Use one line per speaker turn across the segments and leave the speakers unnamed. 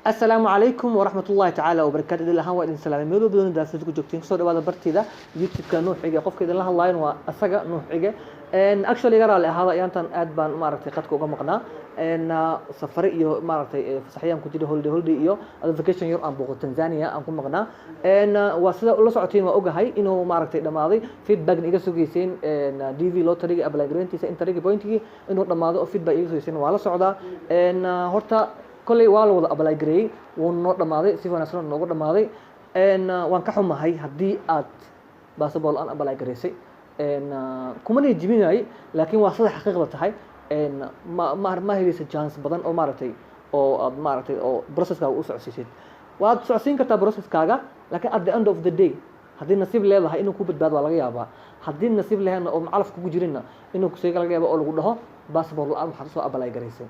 Asalaamu calaykum waraxmat ullahi tacaala wabarakaatu. Idil ahaan waa idin salaamay meel walba doona daafid ku joogtiin. Kusoo dhawaada bartida YouTube-ka Nuux Cige. Qofka idinla hadlaayan waa asaga, Nuux Cige. Actually, iga raali ahaada, ayaantan aad baan maaragtay qadka uga maqnaa. Safare iyo maaragtay fasaxyaan ku jira, holiday iyo vacation yar aan booqo Tanzania aan ku maqnaa. Waa sida ula socotiin, waa ogahay inuu maaragtay dhamaaday feedbackna iga sugeyseen DV lotteryga apply gareyntiisa, entry pointigii inuu dhamaado oo feedback iga sugeyseen waa la socdaa. Horta kolley waa la wada apply gareeyey, wuu noo dhamaaday, si wanaagsan noogu dhamaaday. Waan ka xumahay haddii aad baasabor aan apply gareysay. Kumana jibinayay, laakiin waa sida xaqiiqda tahay. Ma helaysa chance badan oo maaragtay oo aad maaragtay oo processkaaga u socodsiisid. Waad socodsiin kartaa processkaaga, laakiin at the end of the day, haddii nasiib leedahay inuu ku badbaado waa laga yaabaa. Haddii nasiib leheenna oo calaf kugu jirinna, inuu kuseega laga yaaba oo lagu dhaho baasabor la-aan waxaad usoo apply garaysay.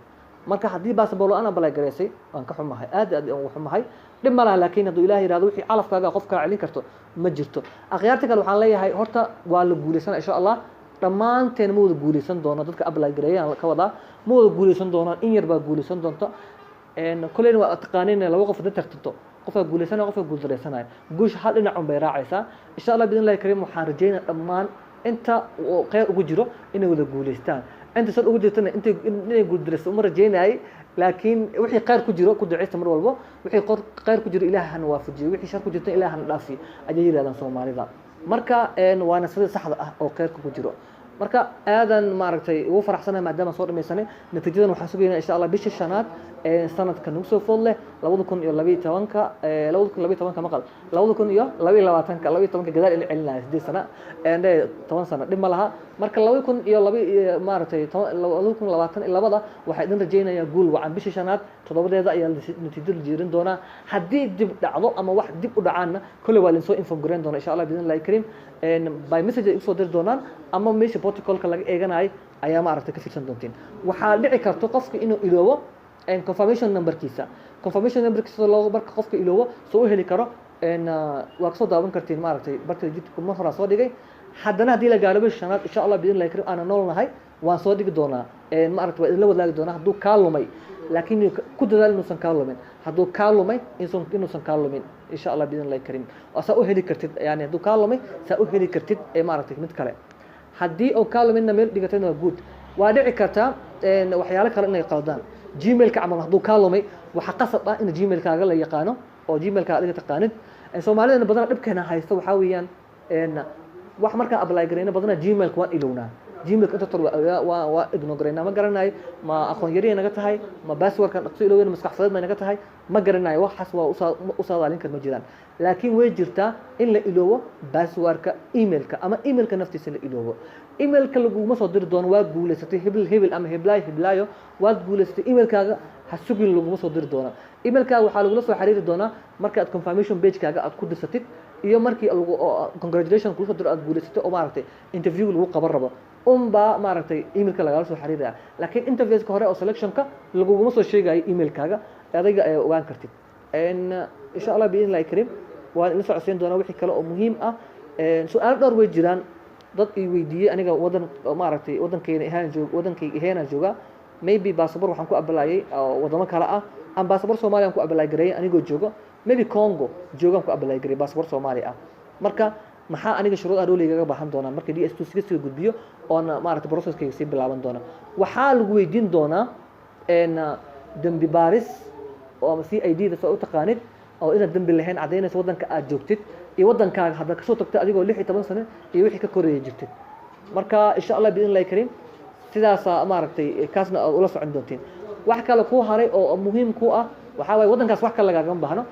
Marka haddii baasabor la-aan apply garaysay, waan ka xumahay, aad aad ugu xumahay. Dhib ma laha, laakiin hadduu Ilaah yihahdo wixii calafkaaga qof kaa celin karto ma jirto. Akhyaarta kale waxaan leeyahay, horta waa la guulaysana insha Allah. Dhammaanteen ma wada guulaysan doono, dadka apply gareeyaan ka wadaa ma wada guulaysan doonaan, in yar baa guulaysan doonta. Kolleyna waa taqaaniin, laba qof hadday tartanto, qofka guulaysanaya, qofka guuldareysanaya, guusha hal dhinac un bay raacaysaa. Insha Allah biidn illahi kariim, waxaan rajeynaya dhammaan inta uu kheyr ugu jiro inay wada guulaystaan. Inta sad ugu jirtana intay inay guuldareysto uma rajeynayay, laakiin wixii kheyr ku jiro ku duceysta mar walbo. Wixii kheyr ku jiro Ilaah hana waafajiyo, wixii shar ku jirtana Ilaah hana dhaafiyo, ayay yidhahdaan Soomaalida. Marka waana sida saxda ah oo kheyrka ku jiro. Marka aadan maaragtay ugu faraxsanahay maadaama soo dhamaysanay. Natiijadan waxaan sugaynaa insha Allah bisha shanaad ee sanadka nagu soo food leh, 2012-ka, 2012-ka maqal, 2022-ka, 12-ka gadaal ila celinaya 8 sana, 10 sano, dhib ma laha. Marka laba kun iyo laba iyo maaragtay 2022-da waxaa idin rajaynayaa guul wacan. Bisha shanaad 7-deeda ayaa natiijada la jeerin doonaa. Haddii dib dhacdo ama wax dib u dhacaanna, kolley waa linsoo inform gareyn doona insha Allah biidn illahi kariim. By message ay usoo diri doonaan ama meesha protocolka laga eeganayo ayaa maaragtay ka fiirsan doontiin. Waxaa dhici karto qofka inuu iloobo confirmation numberkiisa. Confirmation numberkiisa loo marka qofka iloobo soo u heli karo, waa kasoo daawan kartiin maaragtay barta YouTube mar horaa soo dhigay. Haddana haddii la gaaro bisha shanaad insha Allah biidn illahi kariim aana nool nahay, waan soo dhigi doonaa, maaragtay waa idinla wadaagi doonaa hadduu kaa lumay. Laakiin ku dadaal inuusan kaa lumin. Hadduu kaa lumay, inuusan kaa lumin insha Allah biidn illahi kariim, saa u heli kartid. Yani hadduu kaa lumay, saa u heli kartid ee maaragtay mid kale. Haddii uu kaa luminna, meel dhigatayna waa good. Waa dhici kartaa waxyaalo kale inay qaldaan Gmailka camal. Hadduu kaa lumay, waxaa qasab ah in Gmailkaaga la yaqaano oo Gmailkaaga adiga taqaanid. Soomaalidana badanaa dhibkeena haysta waxaa weeyaan, wax markaan apply garayno badanaa Gmailka waan ilownaa. Gmailka inta tor waa ignore garaynaa. Ma garanayo, ma aqoon yariya naga tahay, ma passwordkan dhaqso iloweyna, maskax fudeed may naga tahay, ma garanayo. Waxaas waa u saadaalin kar ma jiraan, laakiin way jirtaa in la iloobo passwordka emailka ama emailka naftiisa la iloobo. Emailka laguma soo diri doono "Waa guulaysatay hebel hebel" ama "Heblaayo heblaayo, waad guulaysatay." Emailkaaga ha sugin, laguma soo diri doona. Emailkaaga waxaa lagula soo xiriiri doonaa marka aad confirmation pagekaaga aad ku dirsatid iyo markii lagu congratulation kuu soo diro aad guulaysatay oo maaragtay interview lagu qaban rabo unbaa maaragtay emailka lagala soo xiriiraya. Laakiin interviewska hore oo selectionka laguguma soo sheegayo emailkaaga, adiga ayaa ogaan kartid. Insha Allah biidn illahi kariim, waan ila socodsiin doonaa wixii kale oo muhiim ah. Su-aalo dhowr way jiraan dad i weydiiyey. Aniga wadan maaragtay wadankeyna ahaan joog, wadankayga ahaanaan joogaa. Maybe baasabor waxaan ku applyay wadamo kale ah ama baasabor Soomaaliya aan ku apply gareeyay anigoo joogo, maybe Congo joogaan ku apply gareeyay baasabor Soomaali ah. Marka maxaa aniga shuruud ah loolaygaga baahan doonaa marka DS 260 gudbiyo oona maaragtay processkayga sii bilaaban doona? Waxaa lagu weydiin doonaa dembi baaris oo ama CID da soo u taqaanid oo inaad dembi lahayn caddaynaysa waddanka aad joogtid iyo waddankaaga hadda kasoo tagtay adigoo 16 sano iyo wixii ka koreeya jirtid. Marka insha Allah biidn illahi kariim, sidaasaa maaragtay kaasna aad ula socon doontiin. Wax kale kuu haray oo muhiim ku ah waxaa waaye, waddankaas wax kale lagaagama baahno.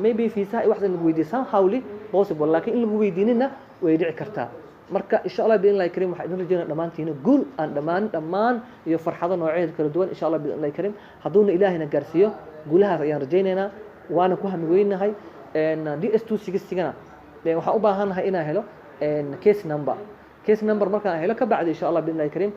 Maybe fiisaha iyo waxda in lagu weydiiyo somehow possible, laakiin in lagu weydiinina way dhici kartaa. Marka insha Allah biidn illahi kariim, waxaa idin rajeynaya dhammaantiina guul aan dhammaan dhammaan iyo farxado noocyadeeda kala duwan insha Allah biidn illahi kariim. Hadduuna Ilaahayna gaarsiiyo, guulahaas ayaan rajaynaynaa, waana ku hami weynahay. DS 260-gana waxaan u baahannahay inaan helo case number. Case number markaan helo ka bacdi, insha Allah biidn illahi kariim,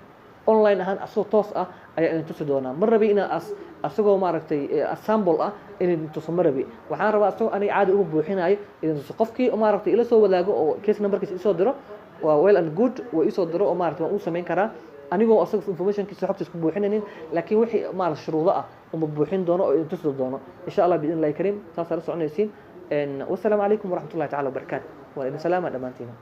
online ahaan asagoo toos ah ayaa idin tusi doonaa. Ma rabi inaan asagoo maaragtay sample ah in idin tuso, ma rabi. Waxaan rabaa asagoo aniga caadi uga buuxinayo idin tuso. Qofkii maaragtay ila soo wadaago oo case numberkiisa isoo diro, waa well and good. Waa isoo diro oo maaragtay waan u samayn karaa. Anigoo asaga informationkiisa, xogtiisa ku buuxinaynin, laakiin wixii maarata shuruudo ah uma buuxin doono oo idin tusi doono, insha Allah, biidn Illahi Kariim. Saasaa la soconaysiin. Wasalaamu calaykum waraxmat ullahi tacala wabarakaatu. Waan idin salaama dhammaantiina.